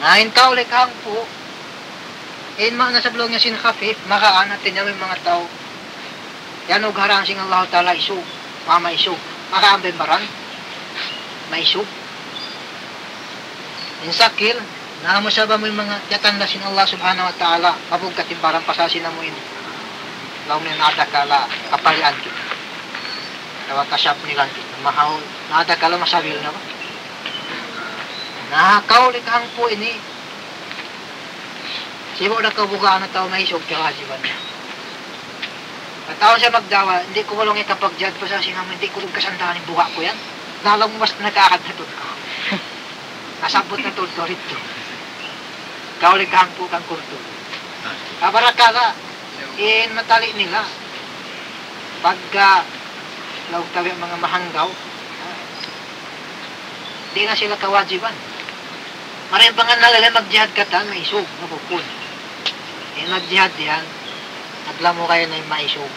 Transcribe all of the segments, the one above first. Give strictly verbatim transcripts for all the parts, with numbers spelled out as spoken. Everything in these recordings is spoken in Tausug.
Na in kaul hikahangpu', in maana sabab laung niya sin khafif, magaan, hati niya in manga tau. Yan ug harang sin Allah Ta'ala isug, mama isug. Magaan ba in baran? Maisug. In sakil, na amu sabab amu in manga tiyatanda' sin Allah Subhanahu wa Ta'ala, mabuggat in baran pasal sin amu in. Laung niya na adakala, kapalian kita. Atawa kasab nilan kita. Mahaw, na adakala masabil na ba? Na kaul hikahangpu' ini, sibu' da kaw bugaan na tau maisug kiyawajiban niya. Mataud siya magdawa, "Di' ku laung hikapagjihad pasal sin amu in, di' ku laung kasandahan in buga' ku yan. Na laung mas nakaagad na tuud kaw. Nasabbut na tuud kaw didtu." Kaul hikahangpu' kan Qurtubi. Abarakala, in matali nila. Pagka, laung tabi' manga mahanggaw, di' na sila kawajiban. Marayaw in pangannal nila magjihad katan, maisug, mabukun. In magjihad yan, naglamu kayu na in maisug.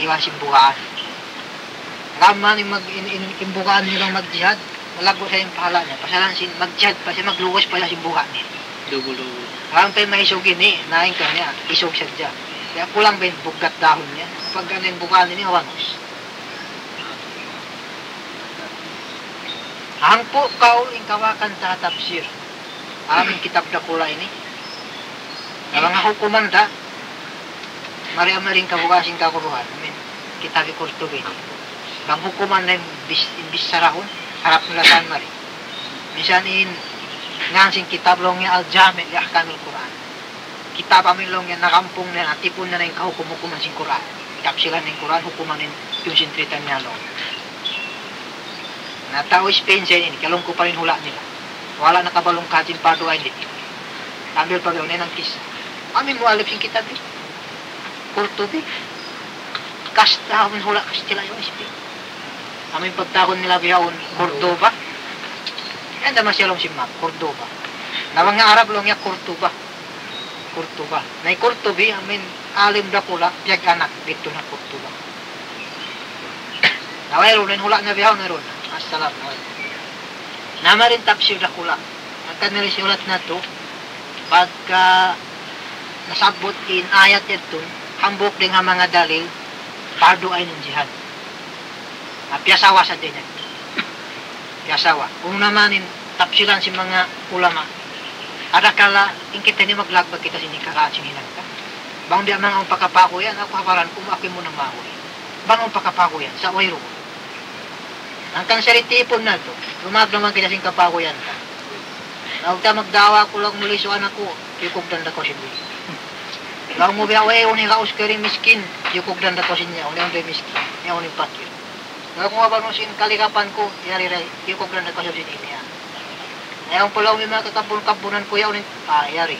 Iban sin bugaan. Laman in mag-, in, in, in bugaan nila magjihad, malaggu' sa in pahala niya. Pasalan sin magjihad pa siya, magluwas pa siya sin buga' niya. Double, double. Awn pa in maisug ini, na in kaniya, isug sadja. Kaya kulang ba in buggat dahun niya? Pag ano in bugaan ini, awanus. Hangpu' kaul in kawakan ta ha tafsir. Amu in kitab dakula' ini. Na manga hukuman ta, mari amu in kabuga' sin kaguluhan. Amu in kitab Qurtubi ini. Bang hukuman na in bis-, in bissarahun, harap nila tan mari. Minsan in, ngan sin kitab laung niya Al-Jami' li Ahkamil Qur'an. Kitab amu in laung niya nakampung na, natipun na in kahukum-hukuman sin Qur'an. Tafsiran in Qur'an, hukuman in, yun sin trita niya laung. Na tau Spain siya ini, kalungku pa in hula' nila. Wala' nakabalung kahati in pardu ain didtu. Sambil pa bihaun in kissa. Amu in muallif sin kitab ini. Qurtubi. Kasta amu in hula' Kastila' yaun Spain. Amu in pagtawagun nila bihaun Cordoba. Yan da masi laung sin map, Cordoba. Na manga Arab laung niya Cordoba. Qurtuba. Na hi Qurtubi, amu in alim dakula', piyag-anak didtu na Qurtuba. Na wayruun, in hula' niya bihaun wayruun. Assalam, wayruun. Na amu in tafsir dakula'. Hangkan na rin siyulat natu', pagka nasabbut in ayat yadtu, hambuuk dayn ha manga dalil, pardu ain in jihad. Na piyasawa sadja niya. Piyasawa. Unu na man in tafsiran sin manga ulama. Adakala in kita ini maglagbag kita sin hikakaan sin hinang ta. Bang biya' manga awn pa kapaguyan, aku ha baran ku, aku in muna maguy. Bang awn pa kapaguyan, sa' wayruun. Hangkan siya di' tipun natu', lumabag na man kita sin kapaguyan ta. Laung ta magdawa aku, laung mu lisuan aku, kiyukugdan da kaw sin bili. Laung mu biya' way, unu in gaus kari miskin, kiyukugdan da kaw sin niya, unu in miskin, niya unu in pakir. Laung mu, "Bang unu in kaligapan ku, yari ray, kiyukugdan da kaw sin ini, ah." Ayaw pa laung mu in manga kakabun-kabunan ku, yaun in, ah, yari.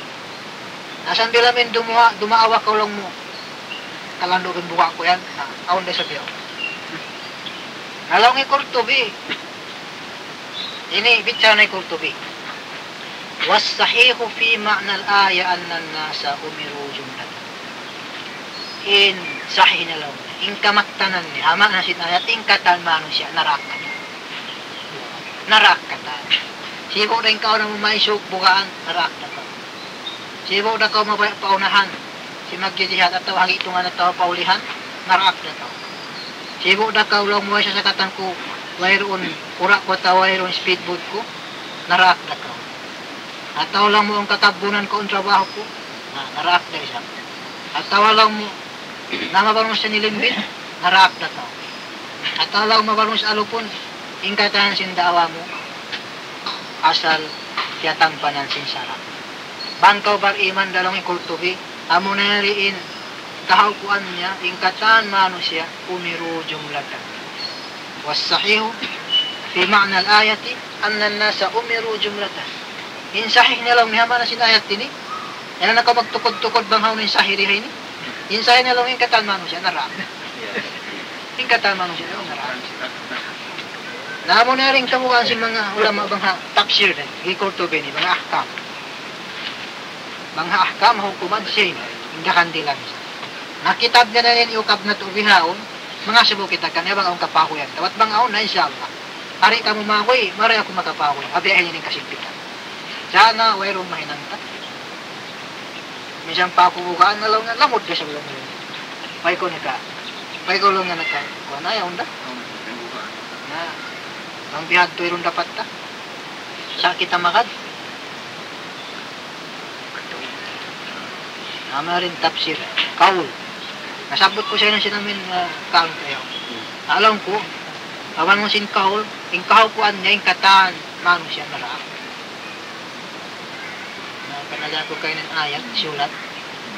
Na sambil amu in dumuha-, dumaawa kaw laung mu. Kalandu' in buga' ku yan, na, awn da isab yaun. Na laung hi Qurtubi. Ini bichara na hi Qurtubi. والصحيح في معنى الآية أن الناس أمروا جملة. In sahih na laung. In kamattanan niya, ha maana sin ayat, in katan manusiya', naraak katan. Naraak katan. Sibu' da in kaw na mu maisug bugaan, naraak da kaw. Sibu' da kaw mabaya' pa unahan, sin magjijihad atawa ha gi'tungan atawa pa ulihan, naraak da kaw. Sibu' da kaw laung mu way sasakatan ku, wayruun kura' ku atawa wayruun speedboat ku, naraak da kaw. Atawa laung mu awn kakabunan ku, awn trabaho ku, na, naraak da isab. Atawa laung mu, na mabarung sa nilimbit, naraak da kaw. Atawa laung mabarung sa alupun, in katan sin daawa mu, asal tiyatampanan sin sara'. Bang kaw bariman da laung hi Qurtubi, amuna yari in kahaupuan niya, in katan manusiya', أمروا جملة. والصحيح في معنى الآية أن الناس أمروا جملة. In sahih niya laung niya ha maana sin ayat ini, yan na kaw magtukud-tukud bang hawnu in sahih di ha ini. In sahih niya laung in katan manusiya', naraak. In katan manusiya', naraak. Na amuna yari in kabugaan sin manga ulama bang ha tafsir da, hi Qurtubi ini, bang ha ahkam. Bang ha ahkam, hukuman siya ini, in kakandilan. Na kitab niya na yan, iyukab natu' bihaun, mangasubu kita kaniya bang awn kapaguyan. Tawat bang awn na, insya Allah. Ari kamu maguy, mari aku makapaguy. Abi ahin ini in kasigpitan. Dana, wayruun mahinang ta. Minsan pa aku bukaan na laung niya, lamud ka sa' bilang niya. Pay ku naka, pay ku laung niya naka, kuwan na, yaun da. Na, bang bihadtu irun dapat ta. Sa' kita magad. Amu in tafsir, kaul. Nasabbut ku sa' yan sin amin, ah, kaul kayaw. Alam ku, awan mu sin kaul, in kaul ku anya, in katan, manusiya' na ra. Na, panalian ku kaina in ayat, siyulat.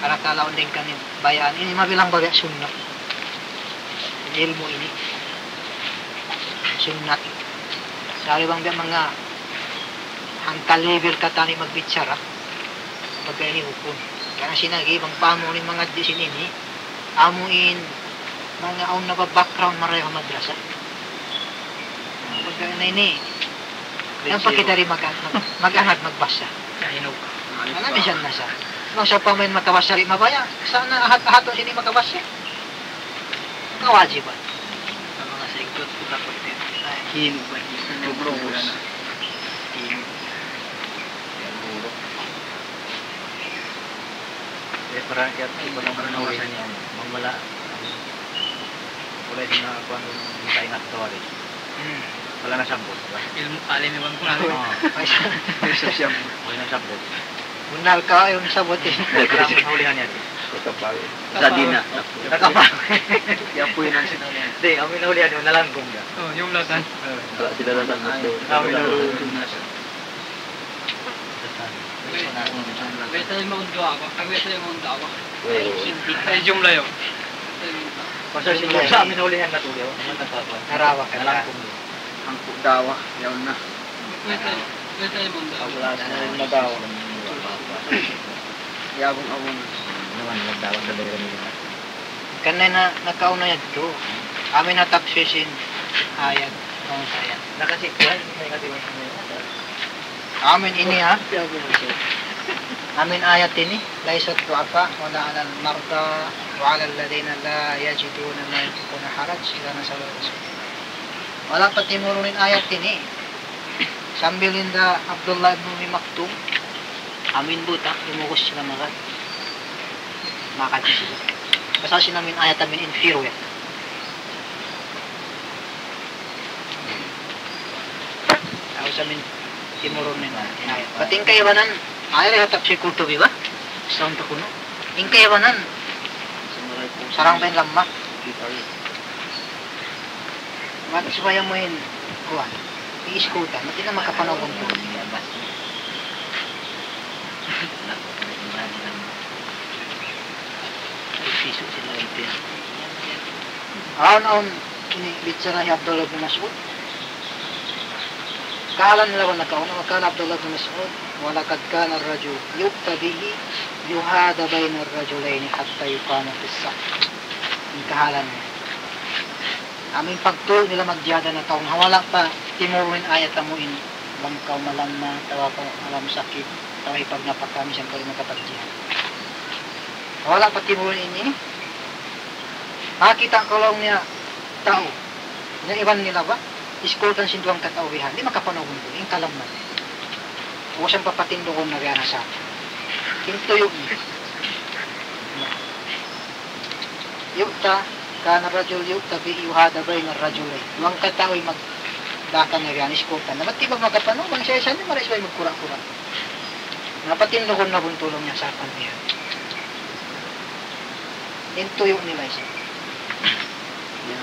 Para kalaun dayn kaniyu bayaan. Ini mabilang ba biya' sunnat. Ilmu' ini. Sunnat. Sari bang biya' manga hangka level katan in magbichara. Pagka ini hukum. Karna' sin agi, bang pa amu in manga di sin ini, amu in manga awn na ba background marayaw ha madrasa. Pagka ini, yan pa kita di mag-, mag-, mag-angad magbasa. Kahinog. Ano, minsan na sa. Bang sa pa man makabasa di' mabaya', sana ahat-ahat sin di' makabasa. Kawajiban. Sa manga saikut kita pagka. Ay. Hinog ba? Hinog. Hinog. Yan, buruk. Eh, parang kaya, eh, parang ano, eh, mamala, wala' na kuwan, kaingat daw rin. Hmm. Wala' na sabut, di ba? Ilmu', alim iban ku na. Oo. Ay, sa siya. Wala' na sabut. Bunnal ka, ayaw na sabut eh. Wala' na naulihan yan. Sa di' na. Nakapa. Yan po yun ang sinaulihan. Di', amu in naulihan yan, nalangkung na. Oh, yung latan. Wala' sila nalangkung. Ay, amu in naulihan. Biya' sa imong duwa ba? Biya' sa imong duwa ba? Sa jumla yaun. Pasal sin duwa sa amin ulihan na tuloy, oh. Narawa ka na. Hangpu' dawa, yaun na. Biya' sa, biya' sa imong duwa. Wala' sa imong dawa. Yabung-abung. Naman, nagdawa sa daga nila. Kanina nakauna yadtu. Amin na tafsir sin ayat. Awn ayat. Nakasi-, kuwan, may katiwan sa mga. Amin ini, ha? Amin ayat ini. ليس على الضعفاء ولا على المرضى ولا على الذين لا يجدون ما ينفقون حرج إذا نصحوا للرسول. Wala' pa timurun in ayat ini. Sambil hinda Abdullah ibn Ummi Maktum, amin buta, imugus sila magad. Makadji sila. Pasal sin amin ayat amin inferior. Aw sa amin timurun in ayat. Bat in kaibanan, ayat hatap si Qurtubi ba? Sa unta kunu'. In kaibanan, sarang pa in lamma. Mat subay amu in, kuwan, iiskutan, mat di' na makapanaw buntul. Awn, awn, ini bichara hi Abdullah bin Mas'ud. Kahalan nila wala' nakauna, وقال عبد الله بن مسعود: ولقد كان الرجل يؤتى به يهادى بين الرجلين حتى يقام في الصف. In kahalan nila. Amu in pagtuyu' nila magjihad na tau, ha wala' pa timurun in ayat amu in, bang kaw malamma, atawa kaw alam sakit, atawa hipagnapaka, misan kaw di' makapagjihad. Ha wala' pa timurun ini, makakita' kaw laung niya tau, niya iban nila ba, iskultan sin duwang katau bihan, di' makapanaw buntul, in kalamma. Ubus in papatindugun na biya' na sa. In tuyu' niya. يؤتى، كان الرجل يؤتى به يهادى بين الرجلين. Duwang katau in magdakan na biya' na iskutan. Na bat di' ba makapanaw, bang siya-siya niya, maray subay magkura-kura. Na patindugun na buntul niya sa paniya. In tuyu' nila isa. Ya.